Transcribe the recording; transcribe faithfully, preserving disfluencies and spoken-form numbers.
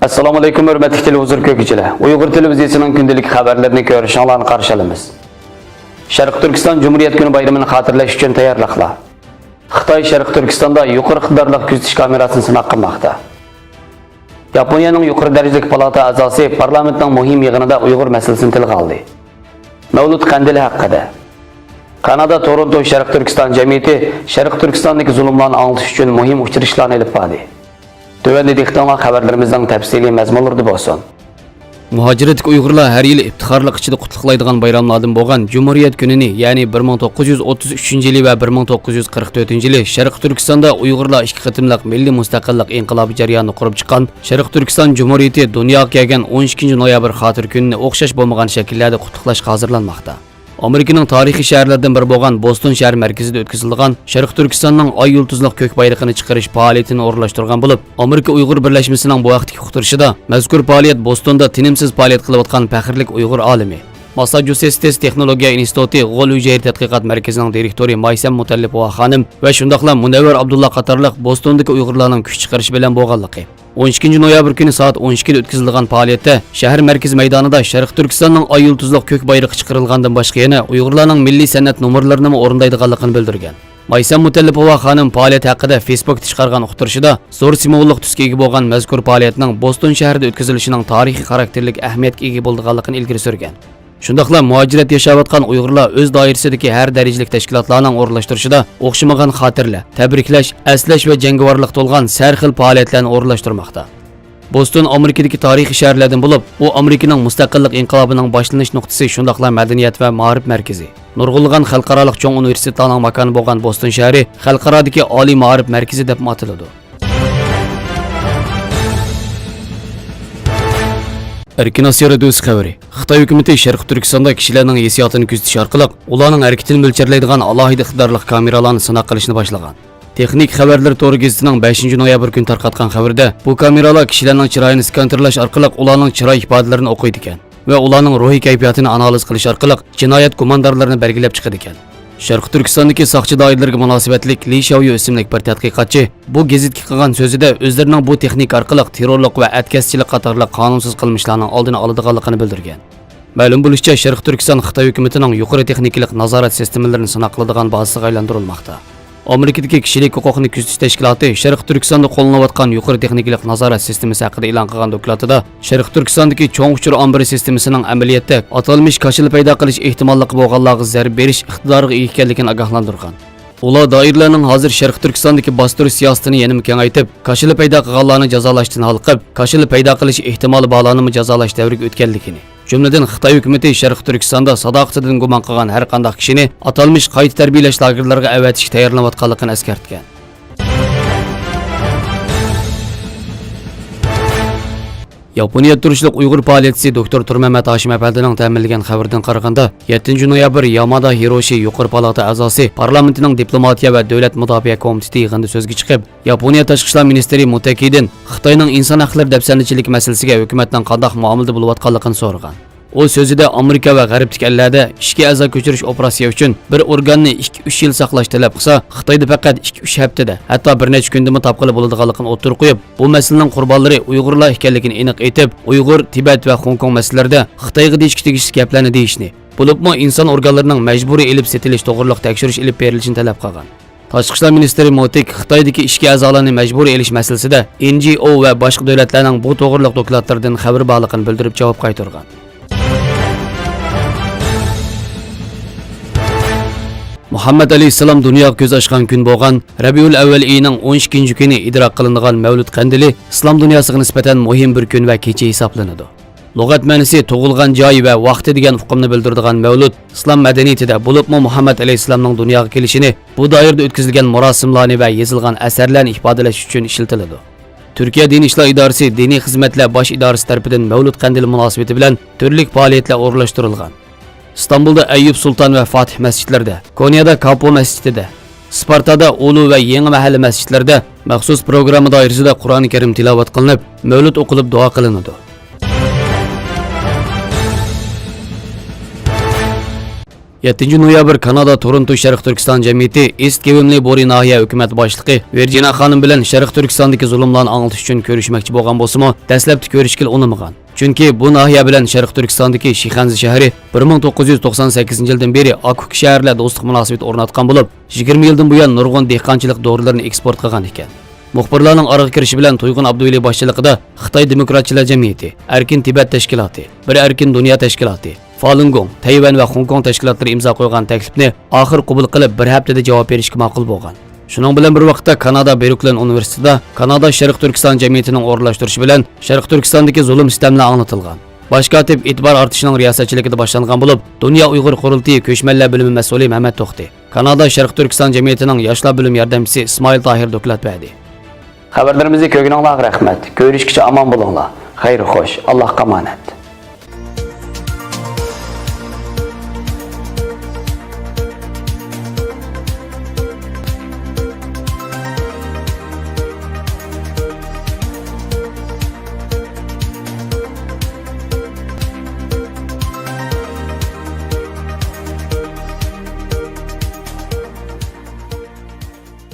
ئەسسالامۇئەلەيكۇم، ھۆرمەتلىك تېلېۋىزور كۆرگۈچىلەر. ئۇيغۇر تېلېۋىزىيەسىنىڭ كۈندىلىك خەۋەرلىرىنى كۆرۈشۈڭلارنى قارشى ئالىمىز. شەرقىي تۈركىستان جۇمھۇرىيەت كۈنى بايرىمىنى خاتىرىلەش ئۈچۈن تەييارلىقلار. خىتاي شەرقىي تۈركىستاندا يۇقىرى ئىقتىدارلىق كۆزىتىش كامېراسىنى سىناق قىلماقتا. ياپونىيەنىڭ يۇقىرى دەرىجىلىك پالاتا ئەزاسى پارلامېنتنىڭ مۇھىم يىغىنىدا ئۇيغۇر مەسىلىسىنى تىلغا ئالدى. مەۋلۇت قەندىلى ھەققىدە. كانادا تورونتو شەرقىي تۈركىستان جەمئىيىتى شەرقىي تۈركىستاندىكى زۇلۇملارنى ئاڭلىتىش ئۈچۈن مۇھىم ئۇچرىشىشلارنى ئېلىپ باردى. تۆۋەندە دىققىتىڭلار خەۋەرلىرىمىزنىڭ تەپسىلىي مەزمۇنلىرىدا بولسۇن. مۇھاجىرەتتىكى ئۇيغۇرلار ھەر يىلى ئىپتىخارلىق ئىچىدە قۇتلۇقلايدىغان بايراملاردىن بولغان جۇمھۇرىيەت كۈنىنى، يەنى بىر مىڭ توققۇز يۈز ئوتتۇز ئۈچىنچى يىلى ۋە بىر مىڭ توققۇز يۈز قىرىق تۆتىنچى يىلى شەرقىي تۈركىستاندا ئۇيغۇرلار ئىككى قېتىملىق مىللىي مۇستەقىللىق ئىنقىلابى جەريانىدا قۇرۇپ چىققان شەرقىي تۈركىستان جۇمھۇرىيىتى دۇنياغا كەلگەن ئون ئىككىنچى نويابىر خاتىرە كۈنىنى ئوخشاش بولمىغان شەكىللەردە قۇتلۇقلاشقا ھازىرلانماقتا. ئامېرىكىنىڭ تارىخىي شەھەرلىرىدىن بىرى بولغان بوستون شەھەر مەركىزىدە ئۆتكۈزۈلىدىغان شەرقىي تۈركىستاننىڭ ئاي يۇلتۇزلۇق كۆك بايرىقىنى چىقىرىش پائالىيىتىنى ئورۇنلاشتۇرغان بولۇپ، ئامېرىكا ئۇيغۇر بىرلەشمىسىنىڭ بۇ ھەقتىكى ئۇقتۇرۇشىدا، مەزكۇر پائالىيەت بوستوندا تىنىمسىز پائالىيەت قىلىۋاتقان پەخىرلىك ئۇيغۇر ئالىمى، ماسساچۇسېتس تېخنولوگىيە ئىنستىتۇتى غول ھۈجەيرە تەتقىقات مەركىزىنىڭ دىرېكتورى مايسەم مۇتەللىپوۋا خانىم ۋە شۇنداقلا مۇنەۋۋەر ئابدۇللا قاتارلىق بوستوندىكى ئۇيغۇرلارنىڭ كۈچ چىقىرىشى بىلەن بولغانلىقى، ئون ئىككىنچى نويابىر كۈنى سائەت ئون ئىككىدە ئۆتكۈزۈلىدىغان پائالىيەتتە شەھەر مەركىزى مەيدانىدا شەرقىي تۈركىستاننىڭ ئاي يۇلتۇزلۇق كۆك بايرىقى چىقىرىلغاندىن باشقا يەنە ئۇيغۇرلارنىڭ مىللىي سەنئەت نومۇرلىرىنىمۇ ئورۇندايدىغانلىقىنى بىلدۈرگەن. مايسەم مۇتەللىپوۋا خانىم پائالىيەت ھەققىدە فېيسبۇكتا چىقارغان ئۇقتۇرۇشىدا، زور سىمۋوللۇق تۈسكە ئىگە بولغان مەزكۇر پائالىيەتنىڭ بوستون شەھىرىدە ئۆتكۈزۈلۈشىنىڭ تارىخىي خاراكتېرلىك ئەھمىيەتكە ئىگە بولىدىغانلىقىنى ئىلگىرى سۈرگەن. شۇنداقلا مۇھاجىرەتتە ياشاۋاتقان ئۇيغۇرلار ئۆز دائىرىسىدىكى ھەر دەرىجىلىك تەشكىلاتلارنىڭ ئورۇنلاشتۇرۇشىدا ئوخشىمىغان خاتىرىلەر، تەبرىكلەش، ئەسلەش ۋە جەڭگىۋارلىق تولغان سەرخىل پائالىيەتلەرنى ئورۇنلاشتۇرماقتا. بوستون ئامېرىكىدىكى تارىخىي شەھەرلەردىن بولۇپ، ئۇ ئامېرىكىنىڭ مۇستەقىللىق ئىنقىلابىنىڭ باشلىنىش نۇقتىسى، شۇنداقلا مەدەنىيەت ۋە مائارىپ مەركىزى، نۇرغۇنلىغان خەلقئارالىق چوڭ ئۇنىۋېرسىتېتلارنىڭ ماكانى بولغان بوستون شەھىرى خەلقئارادىكى ئالىي مائارىپ مەركىزى دەپمۇ ئاتىلىدۇ. ئەركىن ئاسىيا رادىيوسى خەۋىرى. خىتاي ھۆكۈمىتى شەرقىي تۈركىستاندا كىشىلەرنىڭ ھېسسىياتىنى كۆزىتىش ئارقىلىق ئۇلارنىڭ ھەرىكىتىنى مۆلچەرلەيدىغان ئالاھىدە ئىقتىدارلىق كامېرالارنى سىناق قىلىشنى باشلىغان. تېخنىك خەۋەرلىرى تورى گېزىتىنىڭ بەشىنچى نويابىر كۈنى تارقاتقان خەۋىرىدە، بۇ كامېرالار كىشىلەرنىڭ چىرايىنى سكانېرلاش ئارقىلىق ئۇلارنىڭ چىراي ئىپادىلىرىنى ئوقۇيدىكەن ۋە ئۇلارنىڭ روھىي كەيپىياتىنى ئانالىز قىلىش ئارقىلىق جىنايەت گۇماندارلىرىنى بەلگىلەپ چىقىدىكەن. شەرقىي تۈركىستاندىكى ساقچى دائىرىلىرىگە مۇناسىۋەتلىك لى شياۋيۇ ئىسىملىك بىر تەتقىقاتچى بۇ گېزىتكە قىلغان سۆزىدە ئۆزلىرىنىڭ بۇ تېخنىكا ئارقىلىق تېررورلۇق ۋە ئەتكەسچىلىك قاتارلىق قانۇنسىز قىلمىشلارنىڭ ئالدىنى ئالىدىغانلىقىنى بىلدۈرگەن. مەلۇم بولۇشىچە، شەرقىي تۈركىستان خىتاي ھۆكۈمىتىنىڭ يۇقىرى تېخنىكىلىق نازارەت سىستېمىلىرىنى سىناق قىلىدىغان بازىسىغا ئايلاندۇرۇلماقتا. ئامېرىكىدىكى كىشىلىك ھوقۇقنى كۆزىتىش تەشكىلاتى شەرقىي تۈركىستاندا قوللىنىلىۋاتقان يۇقىرى تېخنىكىلىق نازارەت سىستېمىسى ھەققىدە ئېلان قىلغان دوكلاتىدا، شەرقىي تۈركىستاندىكى چوڭ ئۇچۇر ئامبىرى سىستېمىسىنىڭ ئەمەلىيەتتە ئاتالمىش كاشىلا پەيدا قىلىش ئېھتىماللىقى بولغانلارغا زەربە بېرىش ئىقتىدارىغا ئىگە ئىكەنلىكىنى ئاگاھلاندۇرغان. ئۇلار دائىرىلەرنىڭ ھازىر شەرقىي تۈركىستاندىكى باستۇرۇش سىياسىتىنى يەنىمۇ كېڭەيتىپ، كاشىلا پەيدا قىلغانلارنى جازالاشتىن ھالقىپ، كاشىلا پەيدا قىلىش ئېھتىمالى بارلارنىمۇ جازالاش دەۋرىگە ئۆتكەنلىكىنى، جۈملىدىن خىتاي ھۆكۈمىتى شەرقىي تۈركىستاندا ساداقىتىدىن گۇمان قىلغان ھەر قانداق كىشىنى ئاتالمىش قايتا تەربىيەلەش لاگېرلىرىغا ئەۋەتىشكە تەييارلىنىۋاتقانلىقىنى ئەسكەرتكەن. ياپونىيەدە تۇرۇشلۇق ئۇيغۇر پائالىيەتچىسى دوكتور تۇرمەمەت ھاشىم ئەپەندىنىڭ تەمىنلىگەن خەۋىرىدىن قارىغاندا، يەتتىنچى نويابىر يامادا ھىروشى يۇقىرى پالاتا ئەزاسى، پارلامېنتىنىڭ دىپلوماتىيە ۋە دۆلەت مۇداپىئە كومىتېتى يىغىنىدا سۆزگە چىقىپ، ياپونىيە تاشقى ئىشلار مىنىستىرى مۇتېكىدىن خىتاينىڭ ئىنسان ھەقلىرى دەپسەندىچىلىكى مەسىلىسىگە ھۆكۈمەتنىڭ قانداق مۇئامىلىدە بولۇۋاتقانلىقىنى سورىغان. ئۇ سۆزىدە ئامېرىكا ۋە غەربتىكى ئەللەردە ئىچكى ئەزا كۆچۈرۈش ئوپېراتسىيە ئۈچۈن بىر ئورگاننى ئىككى، ئۈچ يىل ساقلاش تەلەپ قىلسا، خىتايدا پەقەت ئىككى، ئۈچ ھەپتىدە، ھەتتا بىر نەچچە كۈندىمۇ تاپقىلى بولىدىغانلىقىنى ئوتتۇرىغا قويۇپ، بۇ مەسىلىنىڭ قۇربانلىرى ئۇيغۇرلار ئىكەنلىكىنى ئېنىق ئېيتىپ، ئۇيغۇر، تىبەت ۋە خوڭكوڭ مەسىلىلىرىدە خىتايغا دېيىشكە تېگىشلىك گەپلەرنى دېيىشنى، بولۇپمۇ ئىنسان ئورگانلىرىنىڭ مەجبۇرىي ئېلىپ سېتىلىش توغرىلىق تەكشۈرۈش ئېلىپ بېرىلىشىنى تەلەپ قىلغان. تاشقى ئىشلار مىنىستىرى موتىك خىتايدىكى ئىچكى ئەزالارنى مەجبۇرىي ئېلىش مەسىلىسىدە ئېن جى ئو ۋە باشقا دۆلەتلەرنىڭ بۇ توغرىلىق دوكلاتلىرىدىن خەۋىرى بارلىقىنى بىلدۈرۈپ جاۋاب قايتۇرغان. مۇھەممەد ئەلەيھىسسالام دۇنياغا كۆز ئاچقان كۈن بولغان رەبىئۇل ئەۋۋەل ئېيىنىڭ ئون ئىككىنچى كۈنى ئىدراك قىلىنىدىغان مەۋلۇت قەندىلى ئىسلام دۇنياسىغا نىسبەتەن مۇھىم بىر كۈن ۋە كېچە ھېسابلىنىدۇ. لۇغەت مەنىسى تۇغۇلغان جاي ۋە ۋاقتى دېگەن ئۇقۇمنى بىلدۈرىدىغان مەۋلۇت ئىسلام مەدەنىيىتىدە، بولۇپمۇ مۇھەممەد ئەلەيھىسسالامنىڭ دۇنياغا كېلىشىنى، بۇ دائىرىدە ئۆتكۈزۈلگەن مۇراسىملارنى ۋە يېزىلغان ئەسەرلەرنى ئىپادىلەش ئۈچۈن ئىشلىتىلىدۇ. تۈركىيە دىنىي ئىشلار ئىدارىسى دىنىي خىزمەتلەر باش ئىدارىسى تەرىپىدىن مەۋلۇت قەندىلى مۇناسىۋىتى بىلەن تۈرلۈك پائالىيەتلەر ئورۇنلاشتۇرۇلغان. ئىستانبۇلدا ئەييۇب سۇلتان ۋە فاتىھ مەسچىتلىرىدە، كونيادا كاپو مەسچىتىدە، سپارتادا ئۇلۇ ۋە يېڭى مەھەللە مەسچىتلىرىدە مەخسۇس پروگرامما دائىرىسىدە قۇرئانى كەرىم تىلاۋەت قىلىنىپ، مەۋلۇت ئوقۇلۇپ دۇئا قىلىنىدۇ. يەتتىنچى نويابىر كانادا تورونتو شەرقىي تۈركىستان جەمئىيىتى ئىست گېۋىملى بورى ناھىيە ھۆكۈمەت باشلىقى ۋىرجىنا خانىم بىلەن شەرقىي تۈركىستاندىكى زۇلۇملارنى ئاڭلىتىش ئۈچۈن كۆرۈشمەكچى بولغان بولسىمۇ، دەسلەپتە كۆرۈشكىلى ئۇنىمىغان. چۈنكى بۇ ناھىيە بىلەن شەرقىي تۈركىستاندىكى شىخەنزە شەھىرى بىر مىڭ توققۇز يۈز توقسان سەككىزىنچى يىلدىن بېرى ئاكا-ئۇكا شەھەرلەر دوستلۇق مۇناسىۋىتى ئورناتقان بولۇپ، يىگىرمە يىلدىن بۇيان نۇرغۇن دېھقانچىلىق دورىلىرىنى ئېكسپورت قىلغان ئىكەن. مۇخبىرلارنىڭ ئارىغا كىرىشى بىلەن تۇيغۇن ئابدۇۋەلى باشچىلىقىدا خىتاي دېموكراتچىلار جەمئىيىتى، ئەركىن تىبەت تەشكىلاتى، بىر ئەركىن دۇنيا تەشكىلاتى، فالۇنگوڭ، تەيۋەن ۋە خوڭكوڭ تەشكىلاتلىرى ئىمزا قويغان تەكلىپنى ئاخىر قوبۇل قىلىپ، بىر ھەپتىدە جاۋاب بېرىشكە ماقۇل بولغان. شۇنىڭ بىلەن بىر ۋاقىتتا، كانادا بىروكلىن ئۇنىۋېرسىتېتىدا كانادا شەرقىي تۈركىستان جەمئىيىتىنىڭ ئورۇنلاشتۇرۇشى بىلەن شەرقىي تۈركىستاندىكى زۇلۇم-سىتەملەر ئاڭلىتىلغان. باش كاتىپ ئېتىبار ئارتىشنىڭ رىياسەتچىلىكىدە باشلانغان بولۇپ، دۇنيا ئۇيغۇر قۇرۇلتىيى كۆچمەنلەر بۆلۈمى مەسئۇلى مەمەت توختى، كانادا شەرقىي تۈركىستان جەمئىيىتىنىڭ ياشلار بۆلۈم ياردەمچىسى ئىسمائىل تاھىر دوكلات بەردى. خەۋەرلىرىمىزنى كۆرگىنىڭلارغا رەھمەت. كۆرۈشكىچە ئامان بولۇڭلار. خەير خوش. ئاللاھقا ئامانەت.